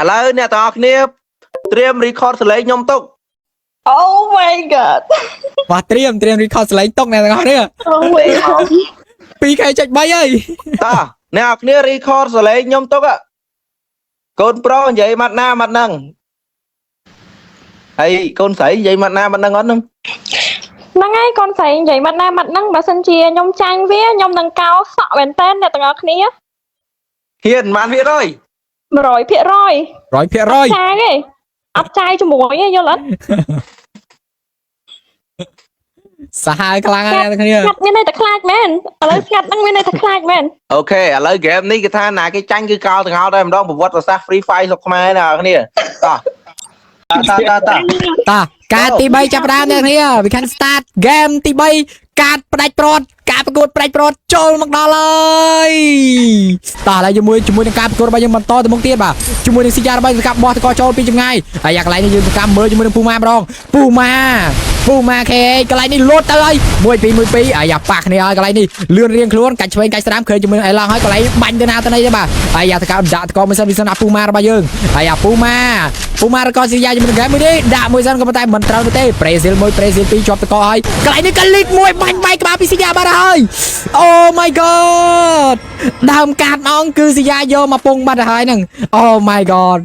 ឥឡូវអ្នកទាំងអស់គ្នាត្រៀម record សលេងខ្ញុំទុក Oh my god. បាទត្រៀមត្រៀម record សលេងតុកអ្នកទាំងអស់គ្នា Oh my god. 2K.3 ហើយ តោះអ្នកនរគ្នា record សលេងខ្ញុំទុកហ៎កូនប្រុសនិយាយម៉ាត់ណាម៉ាត់ហ្នឹងហើយកូនស្រីនិយាយម៉ាត់ណាម៉ាត់ហ្នឹងអត់ហ្នឹង ហ្នឹងហើយកូនស្រីនិយាយម៉ាត់ណាម៉ាត់ហ្នឹងបើសិនជាខ្ញុំចាញ់វាខ្ញុំនឹងកោសក់មែនតើអ្នកទាំងអស់គ្នា ហ៊ានប៉ុន្មានភាគរយ 100% 100% ចាយទេអត់ចាយជាមួយទេយល់អត់ សាហាវខ្លាំងណាស់អ្នកទាំងគ្នា ស្ងាត់មានន័យតែខ្លាចមែនឥឡូវស្ងាត់ហ្នឹងមានន័យថាខ្លាចមែន OK ឥឡូវ game នេះគេថាណាគេចាញ់គឺកោទាំងអស់តែម្ដងប្រវត្តិសាស្ត្រ Free Fire ស្រុកខ្មែរអ្នកនរគ្នាតោះតោះតោះតោះ តាការទី3ចាប់ផ្ដើមអ្នកគ្នា we can start game ទី3ការផ្ដាច់ព្រាត់ការប្រកួតផ្ដាច់ព្រាត់ចូលមកដល់ហើយតោះឥឡូវជាមួយជាមួយនឹងការប្រកួតរបស់យើងបន្តទៅមុខទៀតបាទជាមួយនឹងស៊ីយ៉ារបស់សកាប់បោះតកចូលពីចម្ងាយហើយយ៉ាកន្លែងនេះយើងសកាប់មើលជាមួយនឹងពូម៉ាម្ដងពូម៉ាពូម៉ាខេកន្លែងនេះលោតទៅហើយ1 2 1 2អាយ៉ាប៉ះគ្នាហើយកន្លែងនេះលឿនរៀងខ្លួនកាច់ឆ្វេងកាច់ស្ដាំឃើញជាមួយនឹងអេឡង់ហើយកន្លែងបាញ់ទៅណាទៅណីទេបាទហើយយ៉ាតកដាក់តកមួយសិនពីសិនអាពូម៉ារបស់យើងហើយអាពូម៉ាពូម៉ារកស៊ីយ៉ាជាមួយនឹងហ្គេមមួយនេះដាក់មួយសិនក៏ប៉ុន្តែមិនត្រូវនោះទេប្រេស៊ីលមួយប្រេស៊ីលពីរជាប់តកហើយកន្លែងនេះក៏លីកមួយបាញ់បែកក្បាលពីស៊ីយ៉ាបាត់ហើយ Oh my god ដើមកាតអងគឺស៊ីយ៉ាយកមកពងបាត់ទៅហើយហ្នឹង Oh my god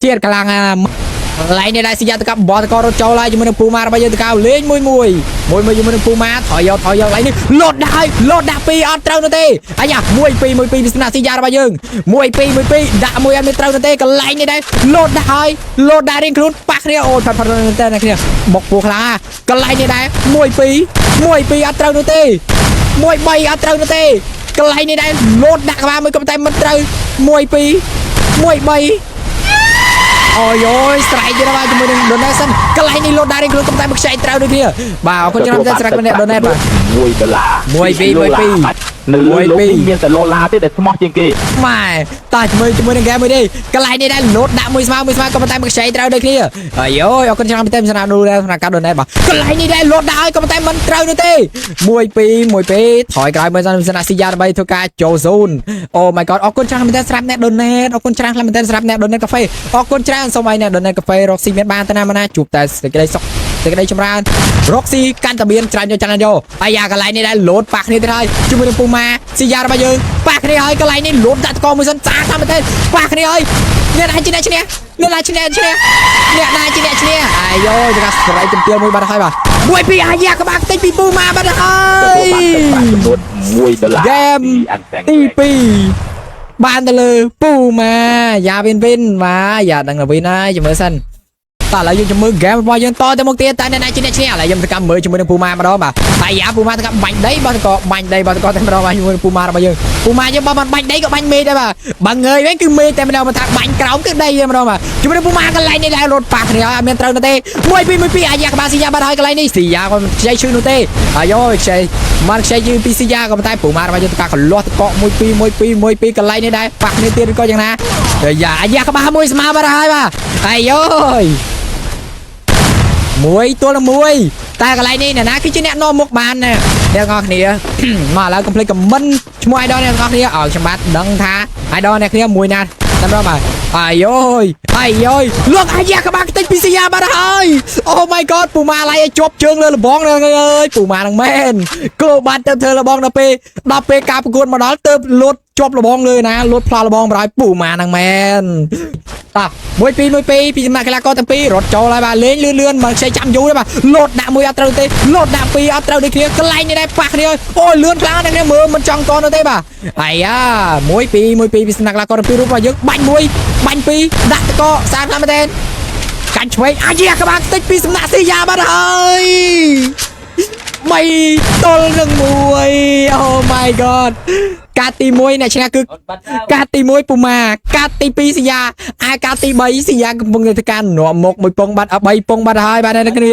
ជាតិខ្លាំងណាស់កន្លែងនេះដែរស៊ីយ៉ាតកបោះតករត់ចូលហើយជាមួយនឹងពូម៉ារបស់យើងតកលេងមួយមួយមួយមួយជាមួយនឹងពូម៉ាថយយកថយយកកន្លែងនេះលោតដាក់ហើយលោតដាក់ពីរអត់ត្រូវនោះទេអាយ៉ា1 2 1 2ពីស្នាក់ស៊ីយ៉ារបស់យើង1 2 1 2ដាក់មួយអត់មានត្រូវនោះទេកន្លែងនេះដែរលោតដាក់ហើយលោតដាក់រៀងខ្លួនប៉ះគ្នាអូយផាត់ផាត់តែអ្នកគ្នាបុកពោះខ្លាំងណាស់កន្លែងនេះដែរ1 2 1 2អត់ត្រូវនោះទេ 1 3អត់ត្រូវនោះទេកន្លែងនេះដែរលោតដាក់ក្បាលមួយក៏ប៉ុន្តែមិនត្រូវ1 2 1 3អូយអូយស្រែកទៀតហើយបាទជាមួយនឹង donation កន្លែងនេះលោតដាក់រៀងខ្លួនក៏ប៉ុន្តែមកខ្ចីត្រូវដូចគ្នាបាទអរគុណច្រើនមែនទែនសម្រាប់អ្នក donate បាទ 1ដុល្លារ មួយពីរមួយពីរ នៅលើ មួយពីរ លោកនេះមានតែដុល្លារទេដែលស្មោះជាងគេ ម៉ែតើជាមួយជាមួយនឹងហ្គេមមួយនេះកន្លែងនេះដែរលោតដាក់មួយស្មើមួយស្មើក៏ប៉ុន្តែមកខ្ចីត្រូវដូចគ្នាអាយយអរគុណច្រើនមែនទែនសម្រាប់នោះដែរសម្រាប់ការ donate បាទកន្លែងនេះដែរលោតដាក់ឲ្យក៏ប៉ុន្តែមិនត្រូវនោះទេ1 2 1 2ថយក្រោយមើលសិនសិនអាស៊ីយ៉ាដើម្បីធ្វើការចូល zone Oh my god អរគុណច្រើនមែនទែនសម្រាប់អ្នក donate អរគុណច្រើនខ្លាំងមែនទែនសម្រាប់អ្នក donate កាហ្វេអរគុណច្រើនសូមឲ្យអ្នក donate កាហ្វេរកស៊ីមានបានទៅណាមកណាជួបតែសេចក្តីសុខសេចក្តីចម្រើនរកស៊ីកាន់តែមានច្រើនយកច្រើនយកអាយ៉ាកន្លែងនេះដែរលោតប៉ះគ្នាទៀតហើយជាមួយនឹងពូម៉ាស៊ីយ៉ារបស់យើងប៉ះគ្នាហើយកន្លែងនេះលោតដាក់តកមួយសិនស្អាតតាមមែនទែនប៉ះគ្នាហើយអ្នកណាជាអ្នកឈ្នះអ្នកណាជាអ្នកឈ្នះអ្នកណាជាអ្នកឈ្នះអាយយទៅស្រែកជំទាវមួយបាត់ហើយបាទមួយពីរអាយ៉ាក្បាលខ្ទេចពីពូម៉ាបាត់ហើយ ទទួលបានទឹកប្រាក់ចំនួន1ដុល្លារ ហ្គេម ពីអាំងសែង ទី2បានទៅលើពូម៉ាយ៉ាវិនវិនបាទយ៉ាដឹងទៅវិញហើយចាំមើលសិនតោះឥឡូវយើងចាំមើលហ្គេមរបស់យើងតទៅមុខទៀតតើអ្នកណាជាអ្នកឈ្នះឥឡូវយើងទៅកម្មមើលជាមួយនឹងពូម៉ាម្ដងបាទហើយយ៉ាពូម៉ាទៅកម្មបាញ់ដីបាទក៏បាញ់ដីបាទក៏តែម្ដងបាទជាមួយនឹងពូម៉ារបស់យើងពូម៉ាយើងបើមិនបាញ់ដីក៏បាញ់មេឃដែរបាទបើងើយវិញគឺមេឃតែម្ដងបើថាបាញ់ក្រោមគឺដីតែម្ដងបាទជាមួយនឹងពូម៉ាកន្លែងនេះដែររត់ប៉ះគ្នាហើយអត់មានត្រូវនោះទេ1 2 1 2អាយ៉ាក្បាលស៊ីយ៉ាបាត់ហើយកន្លែងនេះស៊ីយ៉ាក៏មិនខ្ចីឈឺនោះទេអាយយខ្ចីមិនខ្ចីយឺពីស៊ីយ៉ាក៏ប៉ុន្តែពូម៉ារបស់យើងទៅការកលាស់តក1 2 1 2 1 2កន្លែងនេះដែរប៉ះគ្នាទៀតឬក៏យ៉ាងណាអាយ៉ាអាយ៉ាក្បាលមួយស្មើបាត់ហើយបាទអាយយ មួយទល់នឹងមួយតែកន្លែងនេះអ្នកណាគឺជាអ្នកនាំមុខបានណាអ្នកទាំងអស់គ្នា មកឥឡូវកុំភ្លេច comment ឈ្មោះ idol អ្នកទាំងអស់គ្នាឲ្យខ្ញុំបាទដឹងថា idol អ្នកគ្នាមួយណាតាមរមកអាយយអាយយលោកអាយ៉ាក្បាលខ្ទេចពីសយ៉ាបាត់ហើយ Oh my god ពូម៉ាឡៃឲ្យជាប់ជើងលើលបងហ្នឹងអើយពូម៉ានឹងមែនគោបានទៅធ្វើលបងដល់ពេលដល់ពេលការប្រកួតមកដល់ទៅលូតជាប់លបងលើណាលូតផ្លោះលបងបណ្ដោយពូម៉ានឹងមែន តោះ1 2 1 2ពីសំណាក់កីឡាករទាំងពីររត់ចូលហើយបាទលេងលឿនលឿនមិនខ្ចីចាំយូរទេបាទលោតដាក់មួយអត់ត្រូវទេលោតដាក់ពីរអត់ត្រូវដូចគ្នាកន្លែងនេះដែរប៉ះគ្នាអូយលឿនខ្លាំងណាស់នេះមើលមិនចង់តនោះទេបាទអាយ៉ា1 2 1 2ពីសំណាក់កីឡាករទាំងពីររូបរបស់យើងបាញ់មួយបាញ់ពីរដាក់តកសាខ្លាំងមែនទែនកាញ់ឆ្វេងអាយ៉ាក្បាលខ្ទេចពីសំណាក់ស៊ីយ៉ាបាត់ហើយ3ទល់នឹង1 Oh my god កាតទី1អ្នកឈ្នះគឺកាតទី1ពូម៉ាកាតទី2សយ៉ាឯកាតទី3សយ៉ាកំពុងតែធ្វើការនាំមុខមួយពងបាត់3ពងបាត់ហើយបាទអ្នកគ្នា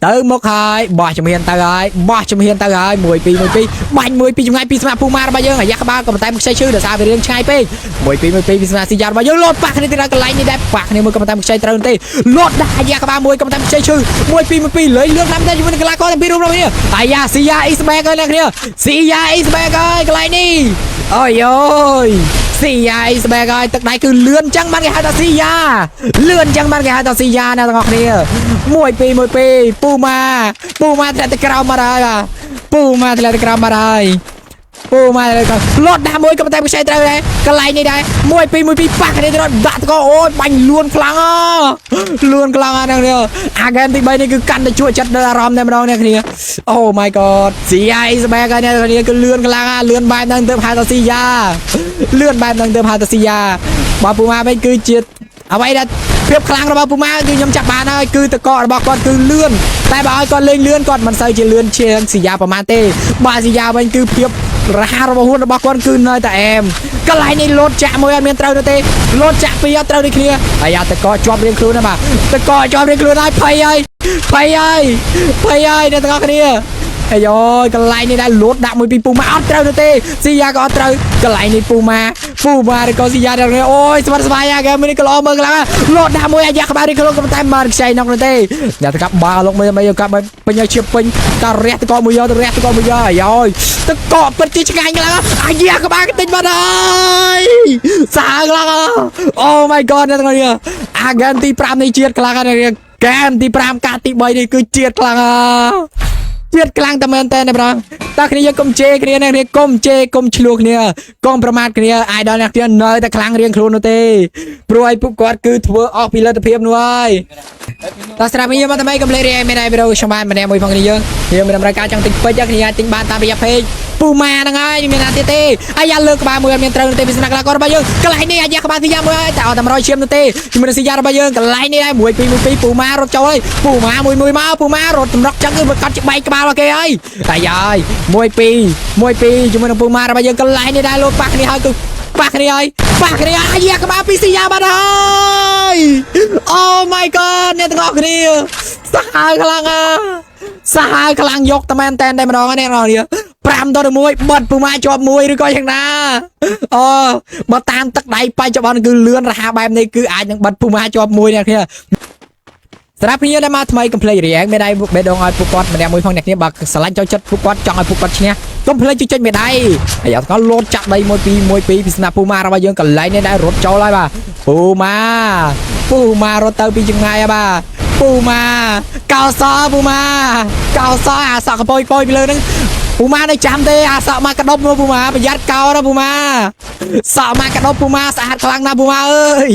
ទៅមុខហើយបោះជំហានទៅហើយបោះជំហានទៅហើយ1 2 1 2បាញ់1 2ចម្ងាយពីស្មាពូម៉ារបស់យើងអាយ៉ាក្បាលក៏ប៉ុន្តែមកខ្ចីឈឺដោយសារវារៀងឆ្ងាយពេក1 2 1 2ពីស្មាស៊ីយ៉ារបស់យើងលោតប៉ះគ្នាទៅដល់កន្លែងនេះដែរប៉ះគ្នាមួយក៏ប៉ុន្តែមកខ្ចីត្រូវទេលោតដាក់អាយ៉ាក្បាលមួយក៏ប៉ុន្តែមកខ្ចីឈឺ1 2 1 2លេងលឿនខ្លាំងតែជាមួយនឹងកីឡាករទាំងពីររូបរបស់គ្នាអាយ៉ាស៊ីយ៉ា is back ហើយអ្នកគ្នាស៊ីយ៉ា is back ហើយកន្លែងនេះអូយអូយ ស៊ីយ៉ាអ៊ីស្បែកហើយទឹកដៃគឺលឿនចឹងបានគេហៅថាស៊ីយ៉ាលឿនចឹងបានគេហៅថាស៊ីយ៉ាអ្នកទាំងអស់គ្នា1 2 1 2ពូម៉ាពូម៉ាធ្លាក់ទៅក្រោមមកហើយបាទពូម៉ាធ្លាក់ទៅក្រោមមកហើយពូម៉ាធ្លាក់ទៅលត់ដាក់មួយក៏ប៉ុន្តែមិនខ្ចីត្រូវដែរកន្លែងនេះដែរ1 2 1 2ប៉ះគ្នាទៅដាក់តកអូយបាញ់លួនខ្លាំងអលួនខ្លាំងអស់អ្នកគ្នាអាហ្គេមទី3នេះគឺកាន់តែជក់ចិត្តដល់អារម្មណ៍តែម្ដងអ្នកគ្នា Oh my god ស៊ីយ៉ាអ៊ីស្បែកហើយអ្នកគ្នាគឺលឿនខ្លាំងលឿនបែបហ្នឹងទៅហៅថាស៊ីយ៉ាលឿនបែបហ្នឹងទៅហៅថាស៊ីយ៉ាបើពូម៉ាវិញគឺជាអ្វីដែលភាពខ្លាំងរបស់ពូម៉ាគឺខ្ញុំចាប់បានហើយគឺតករបស់គាត់គឺលឿនតែបើឲ្យគាត់លេងលឿនគាត់មិនសូវជាលឿនជាងស៊ីយ៉ាប្រហែលទេបើស៊ីយ៉ាវិញគឺភាពរហ័សរបស់ហ៊ុនរបស់គាត់គឺនៅតែអែមកន្លែងនេះលោតចាក់មួយអត់មានត្រូវនោះទេលោតចាក់ពីរអត់ត្រូវដូចគ្នាហើយអាតកជាប់រៀងខ្លួនណាបាទតកជាប់រៀងខ្លួនហើយភ័យហើយភ័យហើយភ័យហើយអ្នកទាំងអស់គ្នាអាយយកន្លែងនេះដែរលោតដាក់មួយពីពូម៉ាអត់ត្រូវនោះទេស៊ីយ៉ាក៏អត់ត្រូវកន្លែងនេះពូម៉ាពូម៉ាឬក៏ស៊ីយ៉ាដល់នេះអូយស្បាត់ស្បាយអាហ្គេមនេះក៏ល្អមើលខ្លាំងលោតដាក់មួយអាយ៉ាក្បាលនេះខ្លួនក៏តែមិនខ្ចីនោះទេអ្នកតកាបាលោកមួយមិនយកកាពេញឲ្យឈៀបពេញតារះតកមួយយករះតកមួយយកអាយយតកពិតជាឆ្ងាញ់ខ្លាំងអាយ៉ាក្បាលតិចបាត់ហើយសាហាវខ្លាំង Oh my god អ្នកទាំងនេះអាហ្គេមទី5នៃជាតិខ្លាំងណាស់ហ្គេមទី5កាទី3នេះគឺជាតិខ្លាំងជាតិខ្លាំងតែមែនតើណាបងតើគ្នាយើងកុំជេរគ្នាណាគ្នាកុំជេរកុំឆ្លោះគ្នាកុំប្រមាថគ្នាអាយដល់អ្នកគ្នានៅតែខ្លាំងរៀងខ្លួននោះទេព្រោះឲ្យពួកគាត់គឺធ្វើអស់ពីលទ្ធភាពនោះហើយតើស្រាប់នេះមកថ្មីកុំភ្លេចរៀនមានឯវីដេអូខ្ញុំបានម្នាក់មួយផងគ្នាយើងយើងមានតម្រូវការចង់ទិញពេជ្រគ្នាអាចទិញបានតាមរយៈ page ពូម៉ាហ្នឹងហើយមានណាទៀតទេអាយ៉ាលើកក្បាលមួយអត់មានត្រូវទេពីសំណាក់កីឡាកររបស់យើងកន្លែងនេះអាយ៉ាក្បាលស៊ីយ៉ាមួយហើយតែអត់តែ100ឈាមនោះទេជាមួយនឹងស៊ីយ៉ារបស់យើងកន្លែងនេះដែរ1 2 1 2ពូម៉ារត់ចូលហើយពូម៉ាមួយមួយមកពូម៉ារត់តម្រុកចឹងគឺវាកត់ច្បាៃក្បាលរបស់គេហើយអាយ៉ាហើយ1 2 1 2ជាមួយនឹងពូម៉ារបស់យើងកន្លែងនេះដែរលោកប៉ះគ្នាហើយគឺប៉ះគ្នាហើយប៉ះគ្នាអាយ៉ាក្បាលពីស៊ីយ៉ាបាត់ហើយ Oh my god អ្នកទាំងអស់គ្នាសាហាវខ្លាំងអាសាហាវខ្លាំងយកតែមែនតែនតែម្ដងអ្នកទាំងអស់គ្នា5ដល់1បិទពូម៉ាជាប់មួយឬក៏យ៉ាងណាអូបើតាមទឹកដៃបច្ចុប្បន្នគឺលឿនរហ័សបែបនេះគឺអាចនឹងបិទពូម៉ាជាប់មួយអ្នកគ្នាសម្រាប់គ្នាដែលមកថ្មីកុំភ្លេច react មេដៃបេះដូងឲ្យពួកគាត់ម្នាក់មួយផងអ្នកគ្នាបើស្រឡាញ់ចូលចិត្តពួកគាត់ចង់ឲ្យពួកគាត់ឈ្នះកុំភ្លេចចុចមេដៃហើយអត់ក៏លោតចាក់ដី1 2 1 2ពីស្នាក់ពូម៉ារបស់យើងកន្លែងនេះដែររត់ចូលហើយបាទពូម៉ាពូម៉ារត់ទៅពីចម្ងាយហើយបាទពូម៉ាកោសពូម៉ាកោសអាសក់កពុយពុយពីលើហ្នឹងពូម៉ានៅចាំទេអាសក់មកកដប់មកពូម៉ាប្រយ័ត្នកោណាពូម៉ាសក់មកកដប់ពូម៉ាស្អាតខ្លាំងណាស់ពូម៉ាអើយ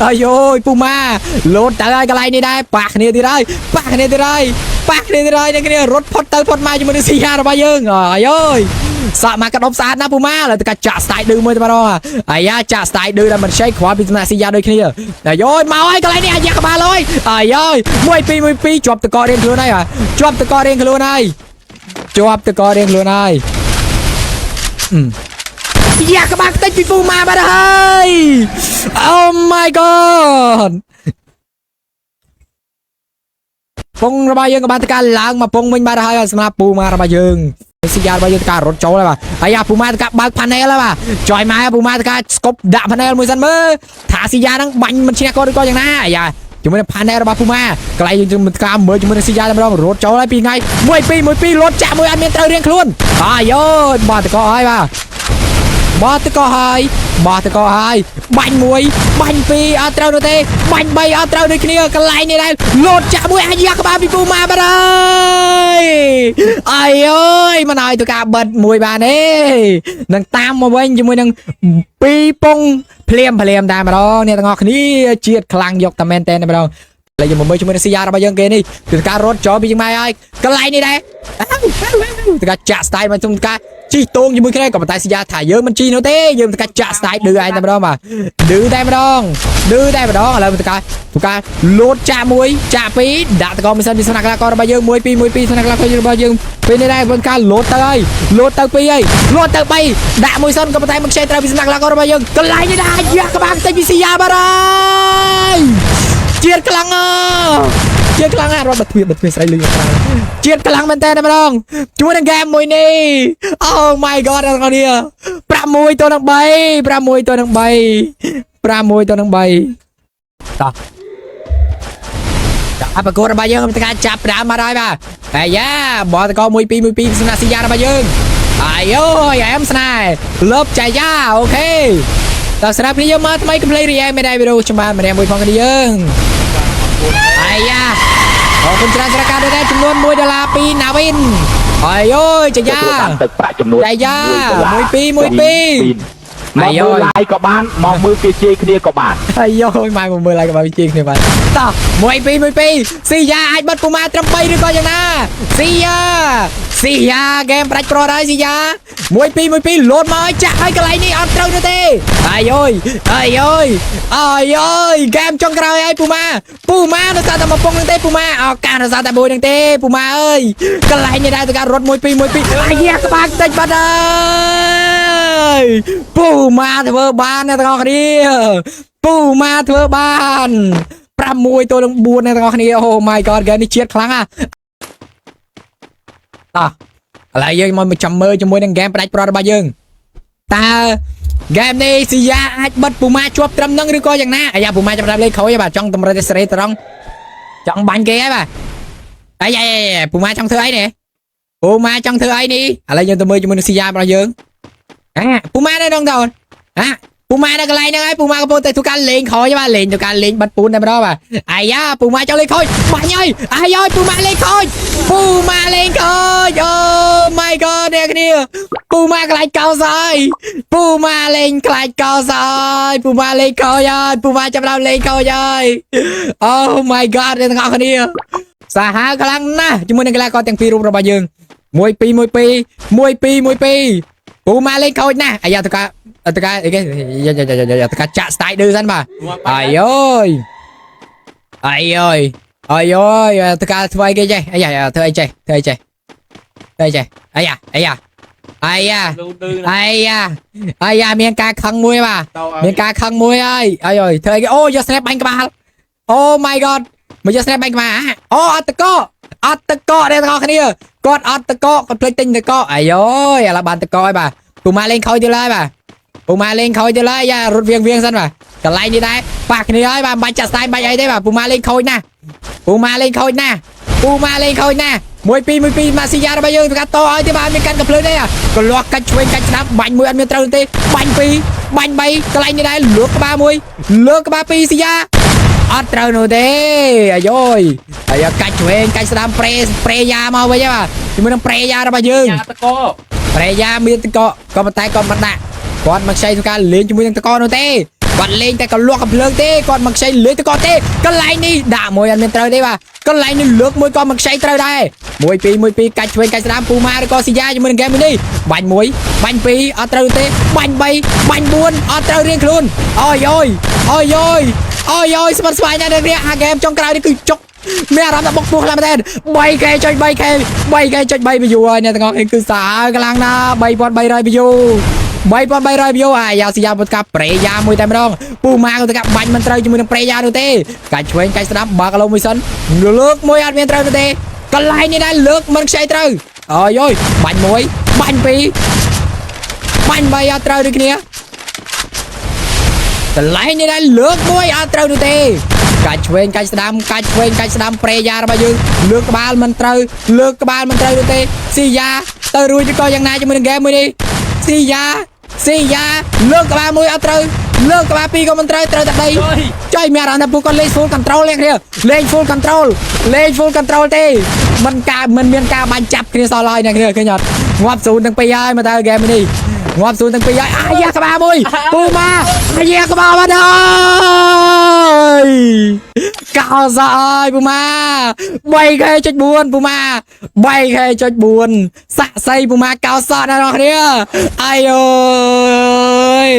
អាយយពូម៉ាលោតទៅហើយកន្លែងនេះដែរប៉ះគ្នាទៀតហើយប៉ះគ្នាទៀតហើយប៉ះគ្នាទៀតហើយអ្នកគ្នារត់ផុតទៅផុតមកជាមួយនឹងស៊ីហារបស់យើងអាយយសក់មកកដប់ស្អាតណាស់ពូម៉ាឥឡូវតកាចាក់ស្ទាយឌឺមួយតែម្ដងអាយ៉ាចាក់ស្ទាយឌឺដល់មិនខ្ចីខ្វល់ពីសំណាក់ស៊ីយ៉ាដូចគ្នាអាយយមកហើយកន្លែងនេះអាយ៉ាក្បាលហើយអាយយ1 2 1 2ជាប់តករៀងខ្លួនហើយជាប់តករៀងខ្លួនហើយជាប់តករៀងខ្លួនហើយយ៉ាក្បាលខ្ទេចពីពូម៉ាបាត់ហើយ Oh my god ពងរបស់យើងក៏បានតការឡើងមកពងវិញបាត់ហើយសម្រាប់ពូម៉ារបស់យើងស៊ីយ៉ារបស់យើងតការរត់ចូលហើយបាទហើយអាពូម៉ាតការបើក panel ហើយបាទចយម៉ែពូម៉ាតការស្គប់ដាក់ panel មួយសិនមើលថាស៊ីយ៉ាហ្នឹងបាញ់មិនឈ្នះគាត់ឬក៏យ៉ាងណាអាយ៉ាជាមួយនឹង panel របស់ពូម៉ាកន្លែងយើងនឹងការមើលជាមួយនឹងស៊ីយ៉ាតែម្ដងរត់ចូលហើយពីថ្ងៃ1 2 1 2រត់ចាក់មួយអត់មានត្រូវរៀងខ្លួនអាយយបាត់តកហើយបាទបោះតកហើយបោះតកហើយបាញ់មួយបាញ់ពីរអត់ត្រូវនោះទេបាញ់3អត់ត្រូវដូចគ្នាកន្លែងនេះដែរលោតចាក់មួយអាយ៉ាក្បាលពីពូម៉ាបាត់ហើយអាយអើយមិនឲ្យទៅការបិទមួយបានទេនឹងតាមមកវិញជាមួយនឹងពីរពងភ្លាមភ្លាមតែម្ដងអ្នកទាំងអស់គ្នាជាតិខ្លាំងយកតែមែនតែម្ដងឥឡូវយើងមកមើលជាមួយនឹងស៊ីយ៉ារបស់យើងគេនេះគឺការរត់ចូលពីចម្ងាយហើយកន្លែងនេះដែរទៅការចាក់ស្ទាយមកជុំការជីកតងជាមួយគ្នាក៏ប៉ុន្តែស៊ីយ៉ាថាយើងមិនជីនោះទេយើងទៅការចាក់ស្ទាយឌឺឯងតែម្ដងបាទឌឺតែម្ដងឌឺតែម្ដងឥឡូវទៅការទៅការលោតចាក់មួយចាក់ពីរដាក់តកមីសិនពីសំណាក់កីឡាកររបស់យើង1 2 1 2សំណាក់កីឡាកររបស់យើងពេលនេះដែរការលោតទៅហើយលោតទៅ2ហើយលោតទៅ3ដាក់មួយសិនក៏ប៉ុន្តែមិនខ្ចីត្រូវពីសំណាក់កីឡាកររបស់យើងកន្លែងនេះដែរយ៉ាក្បាលតិចពីស៊ីយ៉ាបាត់ហើយជាតិខ្លាំងអជាតិខ្លាំងណាស់រត់បិទទ្វារបិទទ្វារស្រីលឺខ្លាំងជាតិខ្លាំងមែនតើម្ដងជួយនឹងហ្គេមមួយនេះ Oh my god អ្នកនរគ្នា6ទៅនឹង3 6ទៅនឹង3 6ទៅនឹង3តោះអបកូរបស់យើងមិនការចាប់ដើមមកហើយបាទអាយ៉ាបលតក1 2 1 2សំណាក់ស៊ីយ៉ារបស់យើងអាយយអែមស្នេហ៍លបចាយ៉ា okay តើសម្រាប់គ្នាយើងមកថ្មីកុំភ្លេច react មេដៃវីដេអូខ្ញុំបាទម្នាក់មួយផងគ្នាយើងអាយ៉ាអរគុណច្រើនសម្រាប់ការដូនេតចំនួន1ដុល្លារពីណាវិនអាយអូយចាយ៉ា ទទួលបានទឹកប្រាក់ចំនួន ចាយ៉ា 1ដុល្លារ មួយពីរមួយពីរ មក អាយ មើល live ក៏បានមកមើលគេជេរគ្នាក៏បាន អាយយម៉ែមកមើលឡើងក៏បានជាគ្នាបាទតោះ1 2 1 2ស៊ីយ៉ាអាចបិទពូម៉ាត្រឹម3ឬក៏យ៉ាងណាស៊ីយ៉ាស៊ីយ៉ាហ្គេមប្រាច់ប្រត់ហើយស៊ីយ៉ា1 2 1 2លោតមកឲ្យចាក់ឲ្យកន្លែងនេះអត់ត្រូវនោះទេអាយយអាយយអាយយហ្គេមចុងក្រោយហើយពូម៉ាពូម៉ានៅសល់តែមួយពងនឹងទេពូម៉ាឱកាសនៅសល់តែមួយនឹងទេពូម៉ាអើយកន្លែងនេះដែរទៅការរត់1 2 1 2អាយ៉ាក្បាលតិចបាត់ហើយពូម៉ាធ្វើបានអ្នកទាំងអស់គ្នា ពូម៉ាធ្វើបាន6ទល់នឹង4អ្នកទាំងអស់គ្នាអូ my god ហ្គេមនេះជាតិខ្លាំងណាស់តោះឥឡូវយើងមកចាំមើលជាមួយនឹងហ្គេមផ្ដាច់ប្រត់របស់យើងតើហ្គេមនេះស៊ីយ៉ាអាចបិទពូម៉ាជាប់ត្រឹមនឹងឬក៏យ៉ាងណាអាយ៉ាពូម៉ាចាប់ដើមលេខក្រោយហើយបាទចង់តម្រូវតែសេរីត្រង់ចង់បាញ់គេហើយបាទអាយ៉ាពូម៉ាចង់ធ្វើអីនេះពូម៉ាចង់ធ្វើអីនេះឥឡូវយើងទៅមើលជាមួយនឹងស៊ីយ៉ារបស់យើងអាពូម៉ានៅដងតូនអា ពូម៉ានៅកន្លែងហ្នឹងហើយពូម៉ាកំពុងតែធ្វើការលេងខយបាទលេងធ្វើការលេងបាត់ពូនតែម្ដងបាទអាយ៉ាពូម៉ាចង់លេងខូចបាញ់ហើយអាយពូម៉ាលេងខូចពូម៉ាលេងខូចអូ my god អ្នកគ្នាពូម៉ាខ្លាចកោសហើយពូម៉ាលេងខ្លាចកោសហើយពូម៉ាលេងខូចហើយពូម៉ាចាប់ដើមលេងខូចហើយ Oh my god អ្នកទាំងអស់គ្នាសាហាវខ្លាំងណាស់ជាមួយនឹងកីឡាករទាំងពីររូបរបស់យើង1 2 1 2 1 2 1 2ពូម៉ាលេងខូចណាស់អាយ៉ាធ្វើការ តកាអីគេយ៉ាយ៉ាយ៉ាយ៉ាតកាចាក់ស្ទាយឌឺសិនបាទអាយអើយអាយអើយអាយអើយតកាធ្វើអីគេចេះអាយ៉ាធ្វើអីចេះធ្វើអីចេះធ្វើអីចេះអាយ៉ាអាយ៉ាអាយ៉ា លូឌឺណា អាយ៉ាអាយ៉ាមានការខឹងមួយបាទ តោ មានការខឹងមួយហើយអាយអើយធ្វើអីគេអូយក snap បាញ់ក្បាល Oh my god មកយក snap បាញ់ក្បាលអូអត់តកអត់តកអ្នកទាំងអស់គ្នាគាត់អត់តកគាត់ភ្លេចទិញតកអាយអើយឥឡូវបានតកហើយបាទពូម៉ាលេងខូចទៀតហើយបាទ ពូម៉ាលេងខូចទៀតហើយយ៉ារត់វៀងវៀងសិនបាទកន្លែងនេះដែរប៉ះគ្នាហើយបាទមិនបាច់ចាក់ស្ទាយបាច់អីទេបាទពូម៉ាលេងខូចណាស់ពូម៉ាលេងខូចណាស់ពូម៉ាលេងខូចណាស់1 2 1 2ម៉ាស៊ីយ៉ារបស់យើងធ្វើការតឲ្យទេបាទមានកាន់កំភ្លើងទេកលាស់កាច់ឆ្វេងកាច់ស្ដាប់បាញ់មួយអត់មានត្រូវទេបាញ់2បាញ់3កន្លែងនេះដែរលើកក្បាលមួយលើកក្បាល2ស៊ីយ៉ាអត់ត្រូវនោះទេអាយយអាយកាច់ឆ្វេងកាច់ស្ដាំប្រេប្រេយ៉ាមកវិញហើយបាទជាមួយនឹងប្រេយ៉ារបស់យើង ញ៉ាតក ប្រេយ៉ាមានតកក៏ប៉ុន្តែគាត់មិនដាក់គាត់មកខ្ចីធ្វើការលេងជាមួយនឹងតកនោះទេគាត់លេងតែកលក់កំភ្លើងទេគាត់មកខ្ចីលេងតកទេកន្លែងនេះដាក់មួយអត់មានត្រូវទេបាទកន្លែងនេះលើកមួយក៏មកខ្ចីត្រូវដែរ1 2 1 2កាច់ឆ្វេងកាច់ស្ដាំពូម៉ាឬក៏ស៊ីយ៉ាជាមួយនឹងហ្គេមនេះបាញ់1បាញ់2អត់ត្រូវទេបាញ់3បាញ់4អត់ត្រូវរៀងខ្លួនអូយអូយអូយអូយអូយអូយស្វិតស្វាញណាស់អ្នកនាងអាហ្គេមចុងក្រោយនេះគឺចុកមានអារម្មណ៍ថាបុកពោះខ្លាំងមែនទែន 3K ចុច 3K 3K ចុច3 view ហើយអ្នកទាំងអស់គ្នាគឺសាហាវខ្លាំងណាស់3300 view 3300 view អាយ៉ាស៊ីយ៉ាពុតកាប្រេយ៉ាមួយតែម្ដងពូម៉ាក៏ទៅកាបាញ់មិនត្រូវជាមួយនឹងប្រេយ៉ានោះទេកាច់ឆ្វេងកាច់ស្ដាប់បើកឡូមួយសិនលើកមួយអត់មានត្រូវនោះទេកន្លែងនេះដែរលើកមិនខ្ចីត្រូវអូយអើយបាញ់មួយបាញ់ពីរបាញ់បីអត់ត្រូវដូចគ្នាកន្លែងនេះដែរលើកមួយអត់ត្រូវនោះទេកាច់ឆ្វេងកាច់ស្ដាំកាច់ឆ្វេងកាច់ស្ដាំប្រេយ៉ារបស់យើងលើកក្បាលមិនត្រូវលើកក្បាលមិនត្រូវនោះទេស៊ីយ៉ាទៅរួចឬក៏យ៉ាងណាជាមួយនឹងហ្គេមមួយនេះស៊ីយ៉ាស៊ីយ៉ាលើកក្បាលមួយអត់ត្រូវលើកក្បាលពីរក៏មិនត្រូវត្រូវតែដីចុយមានអារម្មណ៍ថាពួកគាត់លេង full control លេងគ្នាលេង full control លេង full control ទេមិនការមិនមានការបាញ់ចាប់គ្នាសោះឡើយអ្នកគ្នាឃើញអត់ងាប់សូន្យទាំងពីរហើយមកទៅហ្គេមនេះងាប់សូន្យទាំងពីរហើយអាយ៉ាក្បាលមួយពូម៉ាអាយ៉ាក្បាលបាត់ហើយកោសអើយពូម៉ា 3K ចុច4ពូម៉ា 3K ចុច4សាក់សីពូម៉ាកោសក់ណាស់អ្នកគ្នាអាយអើយ